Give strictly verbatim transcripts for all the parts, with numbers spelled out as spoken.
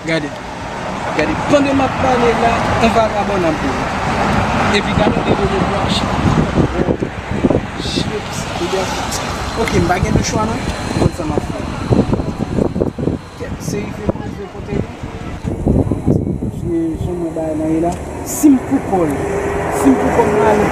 Gade. Gade. Pandan m ap pale la, yon vagabon ap vini. Epi gade yon depo de bwa. Chips, depo. Ok, m pa gen de chwa non. Konn sa m ap fè. Kèt, se rive m rive kote li. Se jan mwen bagay la ye la. Si m pou kò l, si m pou kò l, m ale.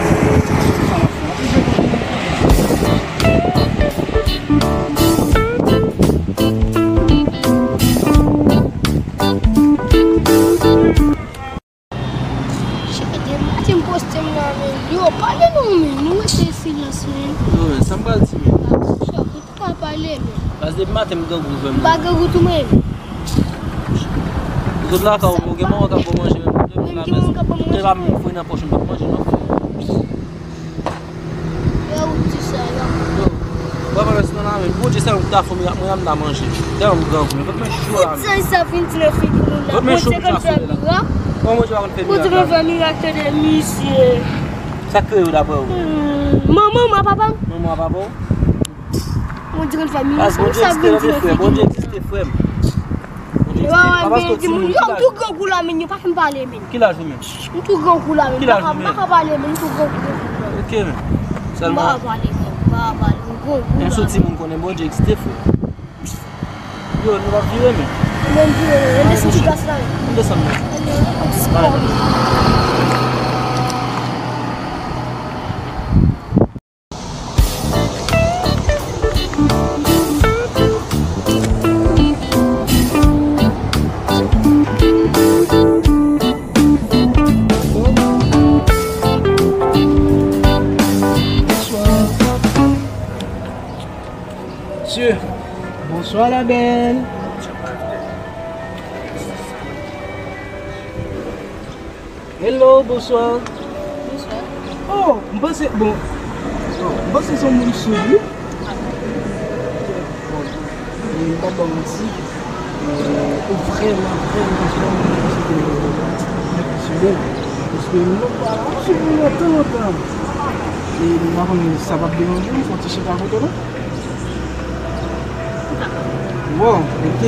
Chède, maten m poste m nan men yo. Pale non, men nou rete silans, men. Non, men sa m pral di, men. Chòk, ou pa pale, men. Pas depi maten m grangou vrèman. M pa grangou tou, men. Zot la ka ou gen manman k ap ba w manje, men. Menm ki manman k ap ba m manje, men. Depi la, m fouye nan pòch m, m p ap manje, non. Yo, ou di sa, yo. Yo, papa, mèsi nan la, men. Bondye, se yon ta fò, mwen, mwen, m ta manje. Tèlman m grangou, men. Fòk mwen cho la, men. Sa, sa fin di nan figi moun la. Fòk mwen cho pou ta fè mirak. Kòman Bondye pa konn fè mirak la? Bondye konn fè mirak, tande misye. Sa k kreye w, daprè w? Hmm, manman m a papa m. Manman a papa w? Bondye konn fè mirak. Pas Bondye egziste, tande, frè. Bondye egziste, frè m. Bondye egziste. Pa paske w timoun, yo, m tou grangou la, men, yo pa fè m pale, men. Ki laj ou menm? M tou grangou la, men. Ki laj ou menm? M pa ka pale, men, m tou grangou. Ok, men. Sèlman. M pa ka pale, men. M pa ka pale, m grangou la. Menm si w timoun, konnen Bondye egziste, frè. Yo, nou p ap vire, men. Men m vire, men. M desann ti glas la, men. M desann, men. Bye. Mesye, bonswa la bèl. Hello, bonswa. Bonswa. Oh, m panse, bon, m panse se yon moun soud, wi. Bon, e m p ap ba w manti, e, ou vrèman, vrèman, vrèman enpresyone m. Paske m pa wè w sou lontan, lontan. E m pa konnen si sa p ap deranje w, fè yon ti chita kote w, non? Wow, ok.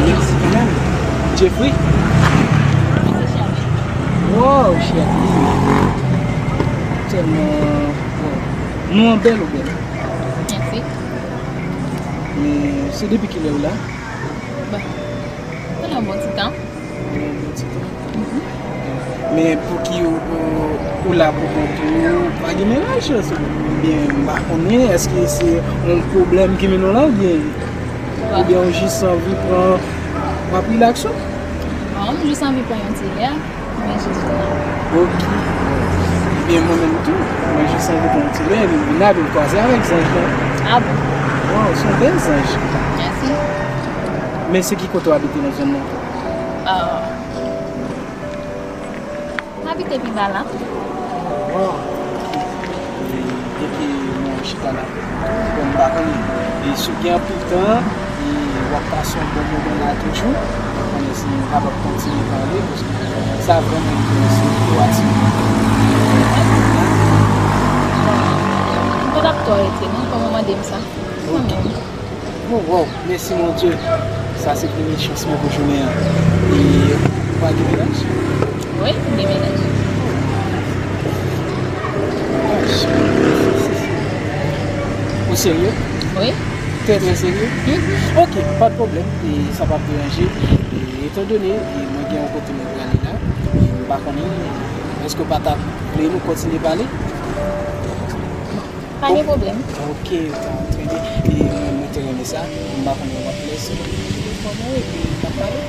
Mèsi kanmenm. Jeffrey? Wow, Sherline. Tèlman, wow. Non an bèl ou bèl? Mèsi. Men, se depi kilè ou la? Bon. Sa fè yon bon ti tan. Yon bon ti tan. Mhm. Men pouki ou, ou, ou la pou kont ou, pa gen mennaj, oubyen m pa konnen, èske se yon pwoblèm ki mennen w la, oubyen, oubyen ou jis anvi pran, w ap rilaks ou? Non, m jis anvi pran yon ti lè, men jis la. Ok. Ebyen, mwen menm tou, mwen jis anvi pran yon ti lè, epi m vin la, epi m kwaze avèk zanj lan. Ah bon? Waw, se yon bèl zanj. Mèsi. Men se ki kote w abite nan zòn nan? Ah. M abite pi ba la. Bon. E, depi mwen chita la, bon, m pa konnen. E si w gen anpil tan, e w ap pase yon bon moman la toujou, m pa konnen si nou kapab kontinye pale, paske sa vrèman enterese m pou w ative. M pa t ap twò rete, non, kòman w mande m sa? Ok. Oh, wow, mèsi, mon Dieu. Sa se premye chans mwen pou jounen an. E ou pa gen mennaj? Wi, m gen mennaj. Ou serye? Wi. Trè, trè serye? Mhm. Ok, pa de pwoblèm. E sa p ap deranje. E etandone, e mwen gen yon kote mwen prale la, e m pa konnen, èske w pa ta vle nou kontinye pale? Pa gen pwoblèm. Ok, trè byen. E mwen, mwen te renmen sa. M pa konnen w ap lè si w telefòn ou epi n ap pale.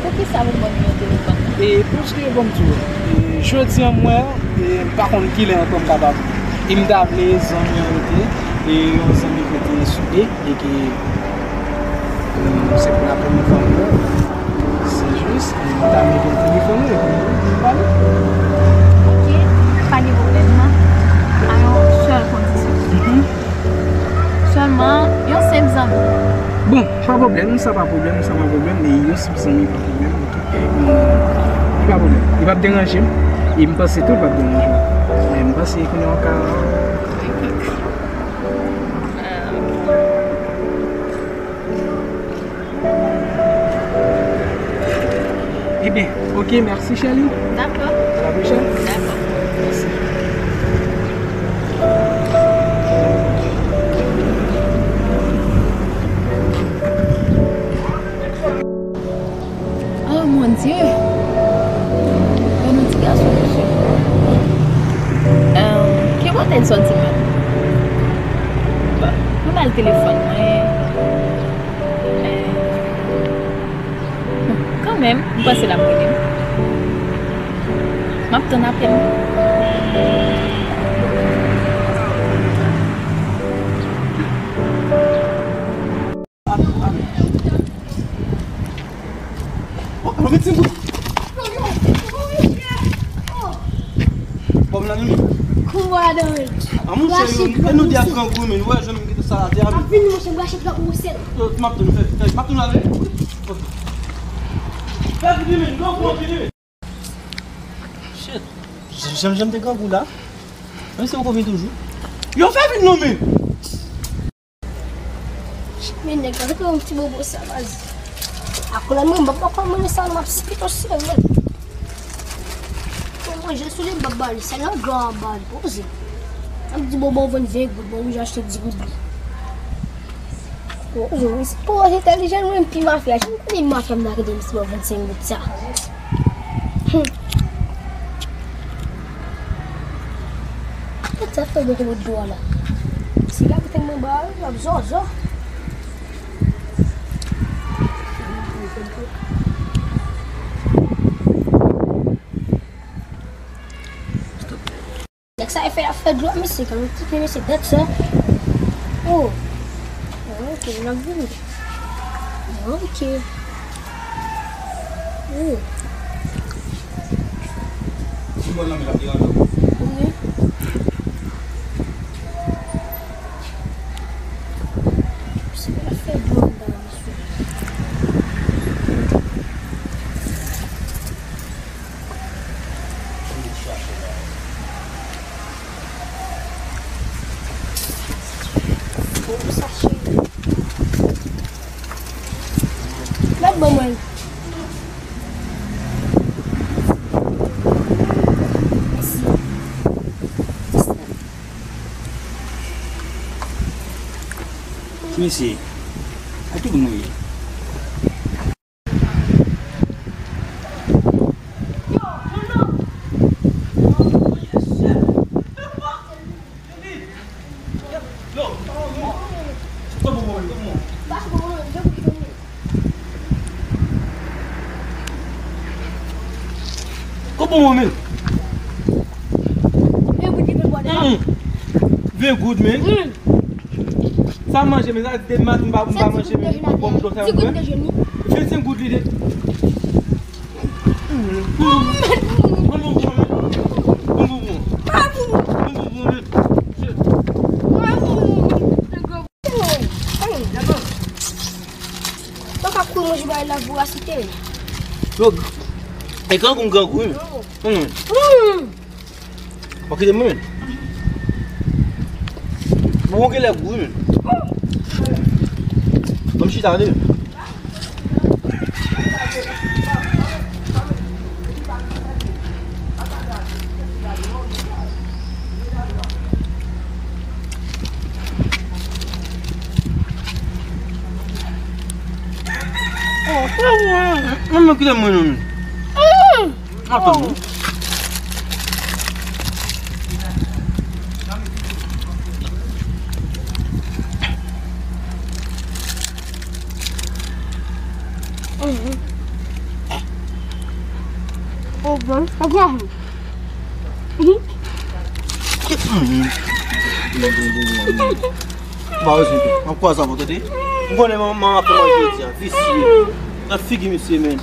Poukisa pou ban m nimewo telefòn nan? E paske, ban m di w, e jodi a mwen, e m pa konn kilè ankò m kapab. E m ta vle zanmi an rete, e yon zanmi rete sou de. E ke, mm, se pou la premye fwa m wè w. Se jis, e m ta mete l telefòn ou epi nou pale. Ok, pa gen pwoblèm, non. A yon sèl kondisyon. Mhm. Sèlman, yon senp zanmi. Bon, pa pwoblèm, sa pa pwoblèm, sa pa pwoblèm, men yon senp zanmi pa pwoblèm, ok. Mm, li pa pwoblèm. Li p ap deranje m. E m panse tou l p ap deranje w. Men m panse kounye a w ka. Ebyen, ok, mèsi, chèli. Dakò. A la pwochèn. Dakò. Mèsi. Oh mon Dieu! Ban nou ti gason, mesye. Ki kote n sòti menm? Bon, mwen ba l telefòn mwen. Eh, bon, kanmenm, m panse l ap rele m. M ap tann apèl. Oh, alò, met sen goud. Bon, m nan, men. Kou a dan. A, monchè, yo, fè nou di ap grangou, men. Wè, jan m kite sa atè a, men. Ap vini, monchè, m rache trant pou sèt. Yo, m ap tounen, fè, fè, m ap tounen avè. Ok. Fè vini, men, grangou an vini, men. Shit. Jan, jan m te grangou la. Men se poko vin toujou. Yo, fè vin non, men. Men nèg la, se yon ti bobo sa, baz. Ak lè mwen, m pa poko manje sa, m ap spit osye, men. Mwen manje sou li, m pa bale, se nan gran bal, poze. M ap di bobo vann ven goud, bon, m achte di goud li. Poze, wi, se poze entèlijan, mwen, pi mafya, jan m konnen mafya, m ta kite misye vann senk goud sa. Hum. Sa fè bòkò lòt bò a la. Siga biten mwen ba yo, y ap zòzò. Nèg sa e fè, ap fè dlo, mesye, kan nou kite mesye tèt sa. Oh. Ok, n ap vini. Ok. Oh. Wi. Se pa fè dlo anba, mesye. Mèt ban mwen. Mesye, a ki moun nou ye? Kote mwen menm? Ven goud, men. Sa manje, men sa di depi maten m pa, m pa manje, men. Bon, m do sa mwen. Vennsenk goud li de. Bon, bon, bon, men. Bon, bon, bon. Bon, bon, bon, men. Shit. Mwen ka kouri manje bagay la vorasite. Yo, e grangou m grangou, wi. Hum. Pa kite mwen. Bon, gen lè gou, wi. Ban m chita, tande. Mwen, mwen kite mwen non. Atann non. Oh, bon, pa grav. Ba rezon tou. M ap kwaze avè w, tande? M konnen manman ap fè manje jodi a. Visye. Nan figi misye, men.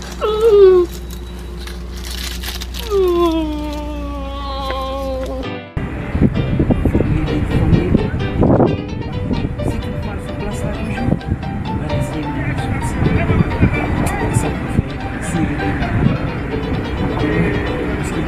Fòm li lit, fòm li lit. Si tout fwa l sou plas la toujou, m ap eseye mete l sou plas la. E sa pou fè, eseye rete la. Paske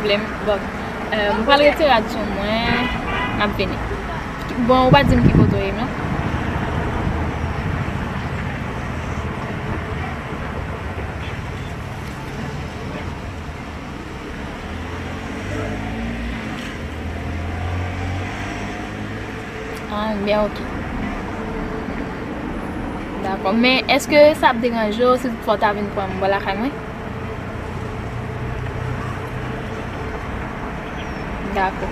Bon, euh, m pral retire rad sou mwen, m ap vini. Bon, ou pa di m ki kote w ye, non? Ah, byen, ok. Dakò. Men, èske sa ap deranje w si toutfwa w ta vin pran m bò lakay mwen? Dakò.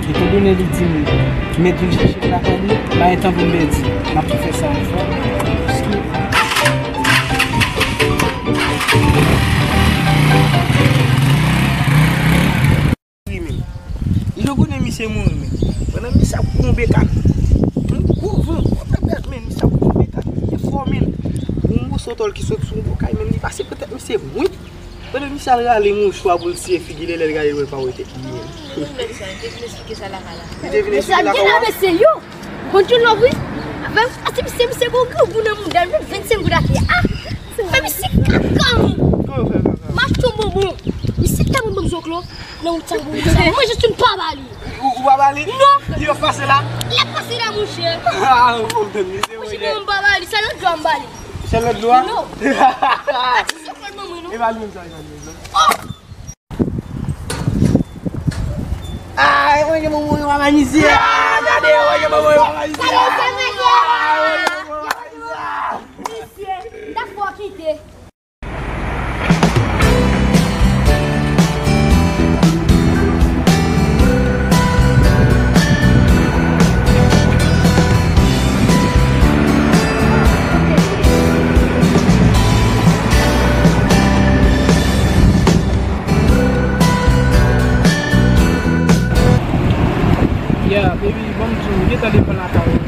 Etandone li di m mèt vin chèche m lakay li, pa gen tan pou m pèdi. M ap tou fè sa yon fwa. Mouri menm. Etandone misye mouri menm. Pandan misye ap kouri yon bekàn. Yon gwo van, yon tanpèt, men misye ap kouri yon bekàn. Li fò menm. Yon moso tòl ki sot sou yon bò kay menm, li pase pou tèt misye. Wi. Pandan misye al rale mouchwa pou l siye figi l, lè l gade l wè l pa wè tèt li menm. Ou menm sa, te vin esplike sa lakay la. Li te vin esplike lakay la. Mesye, yo! Bon, Djoulo, wi. Avè, ase misye, misye gon grangou nan mouda l, wi, vennsenk goud ake. Ah! Fè misye kaka, wi. Kòman fè kaka? Macho bonbon. Misye tèlman ban m zoklo nan wout sa, bon, sa. Mwen jis fin pa ba li. Ou, ou pa ba li? Non. Li ap pase la? Li ap pase la, monchè. Ah, ou konprann misye, monchè, mwen pa ba li. Se lòt dwa m ba li. Se lòt dwa? Non. Se zoklo l ban mwen, non. E pa li menm sa, e pa li menm sa. Oh! Ah, mwen gen bonbon yo pa bay misye. Ah, gade yo, mwen gen bonbon yo pa bay misye. Gade yo, pa bay misye. Misye, m ta fè w kite. Yeah, baby, ban m di w, gentan devan lakay ou.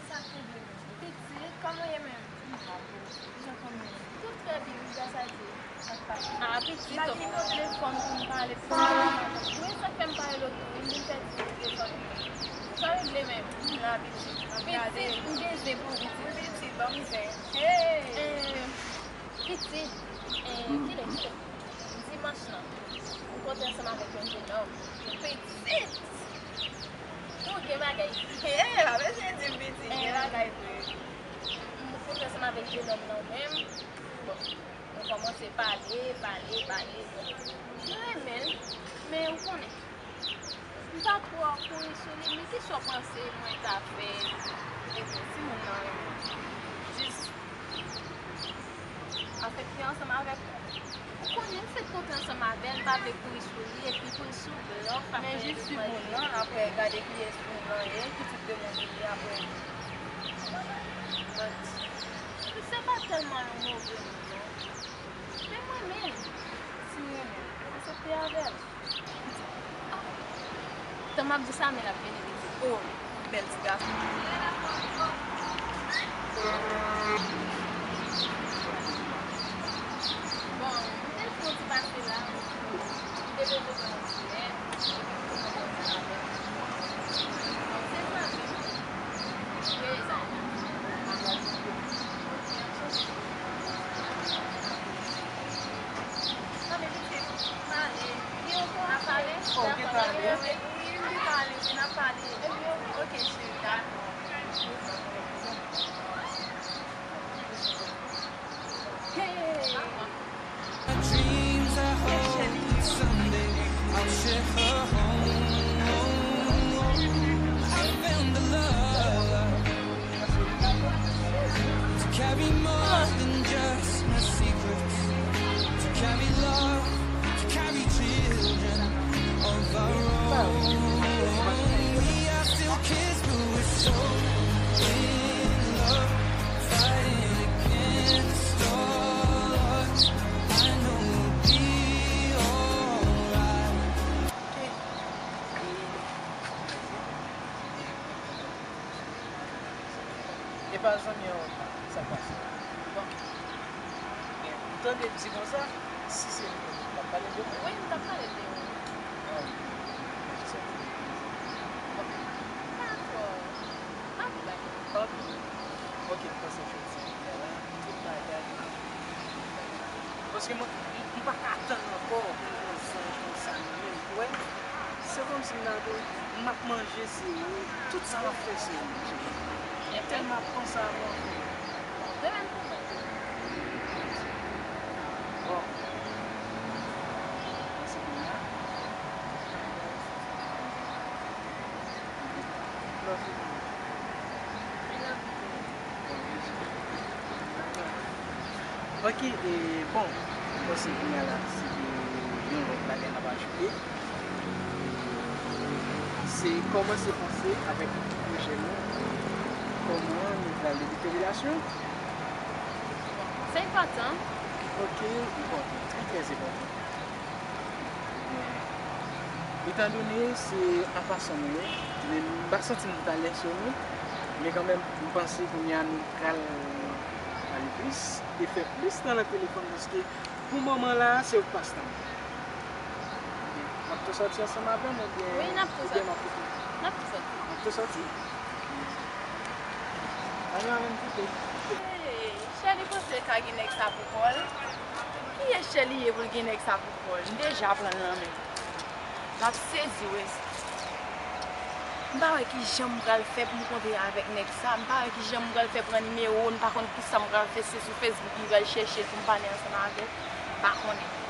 Sa kenbe menm. Pitit, kòman w ye menm? M pa byen. Jan fanmi an? Tout trè byen, wi, gras a Dye. Sa k pase? Ah, pitit. M pa gen nimewo telefòn pou m pale, pitit. Wi, sa k fè m pale lòt tou, wi, m vin pèdi telefòn mwen. Sa w regle menm? M la, pitit. M ap gade. Pitit, m gen zen pou ou, pitit. Wi, pitit, ban m zen. Hey! Eh, pitit, eh, kilè, kilè? Dimanch lan. M kontre ansanm avèk yon jenòm. Pitit! Ou gen bagay. Hey, pa bezwen di m pitit, gen bagay vre. M kontre ansanm avèk jenòm nan menm. Bon, nou kòmanse pale, pale, pale. Bon, m renmen l, men ou konnen, m pa twò kouri sou li, men kisa w panse mwen ta fè? Ebyen, timoun nan renmen w. Jis afekte ansanm avèk ou. Ou konnen m fèk kontre ansanm avè l, m pa vle kouri sou li, epi kouri sou blòf, men jis timoun nan, apre gade kiyès moun nan ye, ki tip de moun li ye, apre. But, se pa tèlman yon move moun, non. Men mwen menm, si m renmen l, m aksepte avè l. Tan m ap di sa, men l ap vini, li di, "Oh, bèl ti gason." Bon, m te fè yon ti pase la, m te bezwen pran yon ti lè, epi m te mande yon ti rapèl. Bon, se zanmi m. Wi, zanmi m. Tanpri, pitit, pale. N ap pale? Wi, wi, n ap pale, wi, n ap pale. Ok, cheri, dakò. Hey! My dreams are hoping someday I'll share her home. I found the love to carry more than just my secrets, to carry love, to carry children of our own. We are still kids, but we're so in love, fighting against all odds. I know we'll be alright. E pa zanmi an, sa k pase? Bon. Ou tande m di konsa, si se li menm, ou t ap pale de mwen? Wi, m t ap pale de ou. Ah, wi. Sa w di? Bon. Pa twò. Pa twò. Ok. Ok, m panse jodi a la, tout bagay ap Paske mwen, m, m pa ka tann ankò pou m pran zanj mwen sa m ye. Ou wè? Se kòmsi m nan do, m ap manje, se ou. Tout sa m ap fè, se ou. Tèlman m ap panse a manje. Bon, de menm pou mwen tou. Bon. Paske kounye a, love you. Ok, e, bon, m panse kounye a la, se te yon lòt bagay n ap ajoute. Se kòmanse panse avèk pwojè nou, kòman nou pral debite relasyon. Se enpòtan. Ok, enpòtan, trè, trè enpòtan. Ebyen, etandone se an pasan mwen ye, M pa santi m t alèz sou nou, men kanmenm, m panse kounye a nou pral pale plis e fè plis tan nan telefòn, paske pou moman la, se yon pastan. N ap tou sòti ansanm avè m oubyen... Wi, n ap tou sòti. N ap tou sòti. N ap tou sòti? Ann ann koute. Hey, Chèli panse l ka gen nèg sa pou kò l? Kiyès Chèli ye pou l gen nèg sa pou kò l? M deja pran l nan men l. M ap sezi wi. M pa wè kijan m pral fè pou m kontre avèk nèg sa. M pa wè kijan m pral fè pran nimewo l. M pa konn kisa m pral fè. Se sou Facebook m pral chèche l pou m pale ansanm avè l. M pa konnen.